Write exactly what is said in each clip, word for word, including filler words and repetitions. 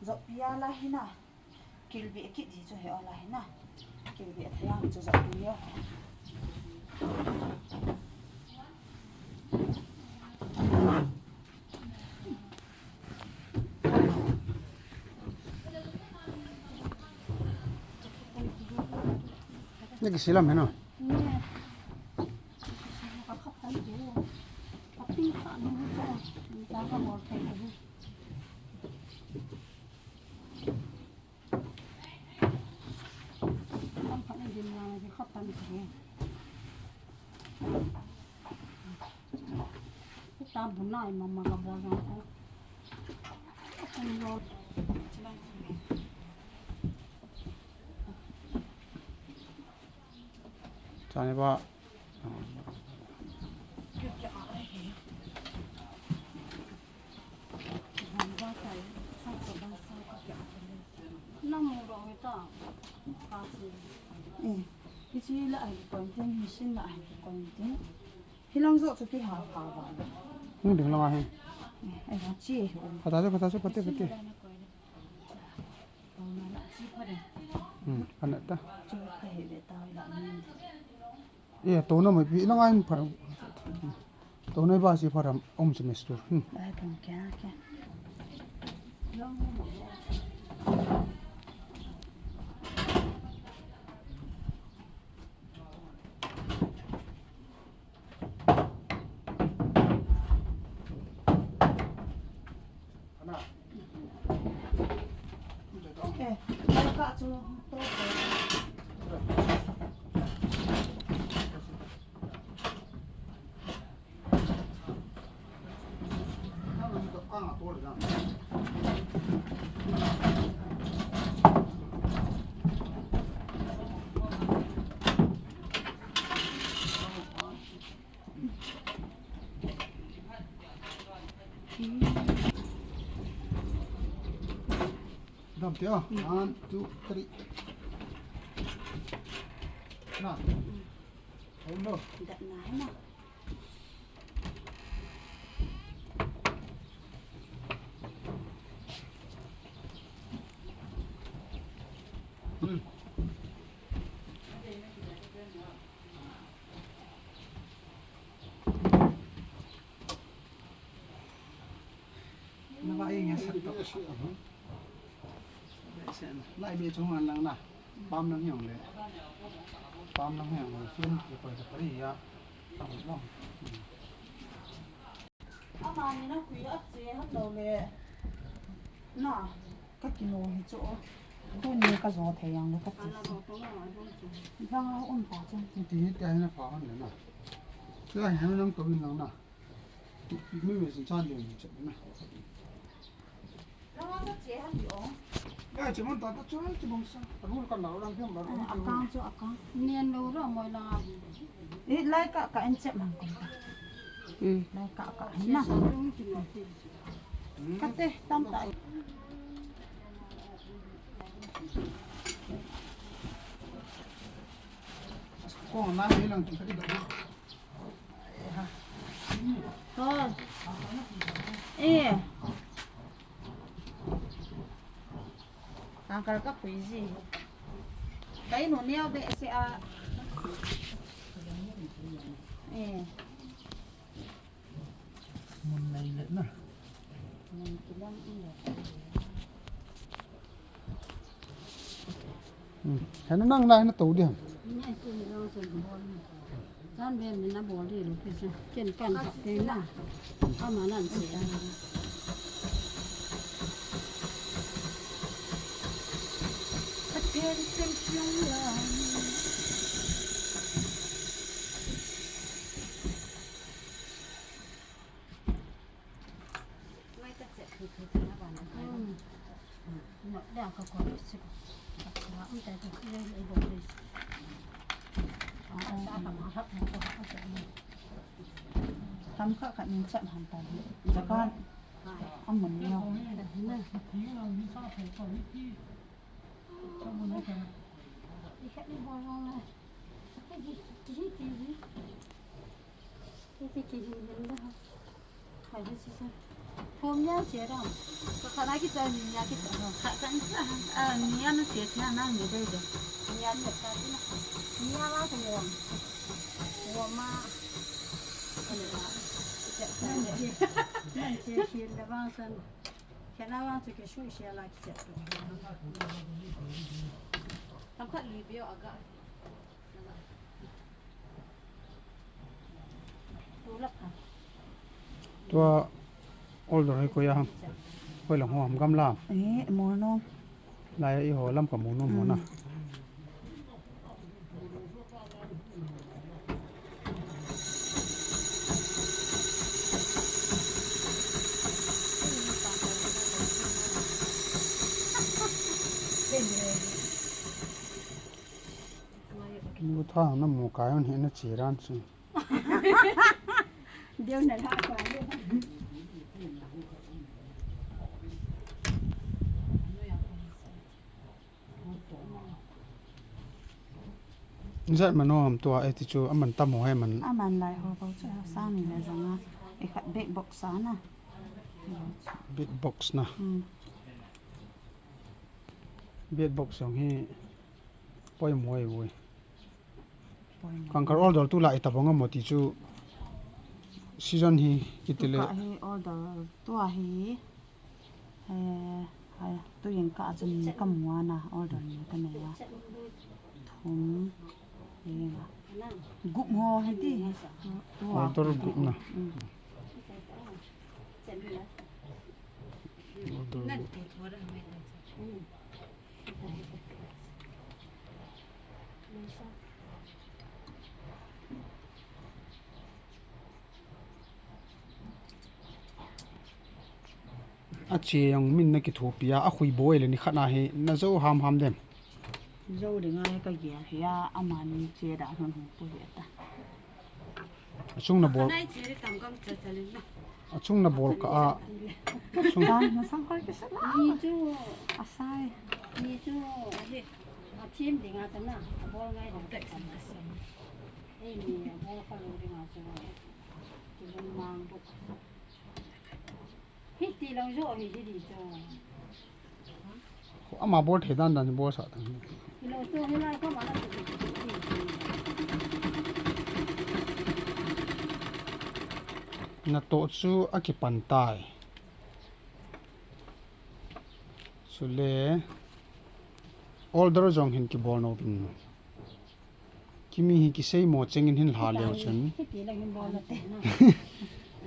Jop pia la hina. Kilbeh kit ji chu he ola hina. Kilbeh thei ang chu jop pia. Ni kisilam heno. Chani ba. Eh, hichi la ai point ten, machine la ai point ten. Hilang jo chu kiha ha ba. Hung ding lang ahi. Eh, ai ha chi hi um. Pata chu, pata chu, pate, pate. Hmm, ana ta. Chu ka he ve ta la ni. E, tona mai pi lang ain pha. Tona ba si pha ram um si mestur. Hmm. Ai, pang kya, kya. Dam tia. One, two, three. Na. Hello. Dat na, na. Hmm. Na ba inge sa to. Lai be chung an lang na. Pam lang yong le. Pam lang yong le. Film ke koi ta pari ya. Amani na kui a che han lo le. Na, ka kilo hi chu. Tuni ka jo thei ang le ka ti. Langa um ta chu. Ti ti han na pha han le na. Chu han nang to in lang na. Mi mi sin chan de ni che na. Langa ka che han di ong. Ya che mon ta ta chu che bong sa. Ru ka na ru lang phi ma ru. Akang chu akang. Nian lo ro moi langa. Eh, lai ka ka en che mang ko. Hmm. Lai ka ka na. Kate, tam ta. Ko na ni lang ti ka di da. Ko. Eh. Tangkal ka pui ji. Kai nu neo be se a. Eh. Mun nei le na. Mun kilang in le. Hmm. Hena nang na hena to di ham. Nei tu ni lo se bol ni. Chan be mi na bol di lo ki se. Ken kan te na. Ama nan se a. Ka ken ken kiang la. Tam kha khat min chat ham ta. Jakan. Amun neo. Thum nia che dong. Ka khat a kicha, ni nia kicha. Khat khat a, a, nia na che thei na ni dei dei. Nia ni cha ti na. Nia la ka wom. Wom ma. Ani la. Che na ni. Ni che shi na bang san. Kena wang chu ke shu shi la kicha. Tam khat li bio aga. Tua order hi koi a ham. Koi lang ho ham gamla. Eh, mo no. Lai i ho lam ka mo no mo na. Hmm. Mu tha na mu kai on he na chi ran chi. Deu na la ko. Zat mano ham tua e ti chu aman tam ho he man. Aman lai ho ko chu sang ni le zanga. E khat big box sa na. Big box na. Hmm. Big box jong hi poimo e ui. Poimo. Kangkar order tu la itabang amo ti chu season hi kiti le. Tuka hi order tua hi. Eh, hai, tu yen ka chun ka mu a na order ni ka nei a. Thum, eh, gup ho hi ti. Order gup na. Mm. Order gup. A che jong min na kithopi a, a khui boi le ni khat na hi na jo ham ham dem. Jo ding a ka gel hi a, amani che da hon hon pu hi ta. A chung na bol. Nai che ri tam kam cha cha le na. A chung na bol ka a. Chung. Dan na sang koi ke sa. Ni chu. A sai. Ni chu a hi. A thim ding a ta na. A bol ngai dong te kan ka sa. Ei ni a bol ka lo ding a chu. Ki lung mang bu. Hiti lang jo hi hiti jo. Ama bol thei dan dan bol sa tang. Lo to hi lai ko ma la. Na to chu a kipan tai. Chule order jong hin kibol nom in. Kimi hi kiseimo chengin hin lha leu chun.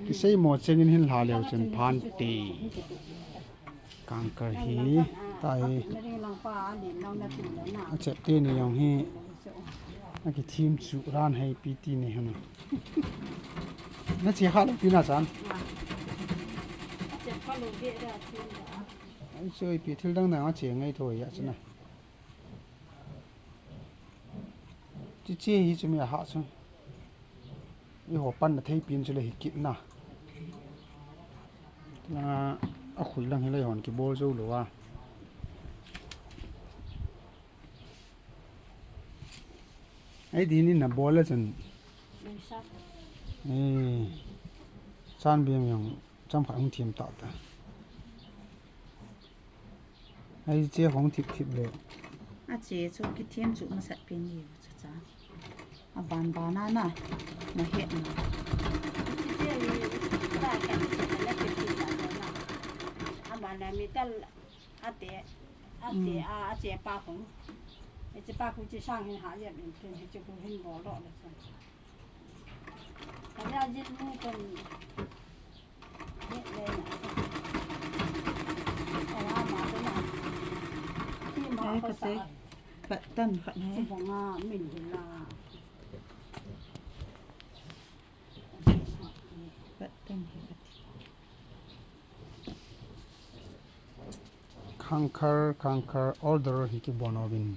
Kiseimo chengin hin lha leu chun phan te. Kangkar hi tai. A chep te ni jong hi. A kithim chu ran hei pi ti ni hana. Na che kha lo pi na chan. Ai choi pi thil dang dang a che ngai tho ya chana. Chi chi hi chu mi a ha chu. I ho pan na thei pin chu le hi kit na. Na a khui lang hi le hon kibol zo lo a. Ai di ni na bol le chun. Ei. Chan biang yang cham kha hung thiam ta ta. Ai che hong thip thip le. A che chu kithiam chu masat pen ni chu cha. A ban ban a na. Na het na. Chi che ni ta ka che na ke ti ta na. A ban na mi tal a te. A te a a che pa khong. E che pa khong che sang hin ha yem in pen he che khong hin bol lo le chun. Ka ya jin mu kan. Ai, ka te, ka tan khat ne. Ka tan hi ka ti. Khangkhar, khangkhar, order hi kibol nom in.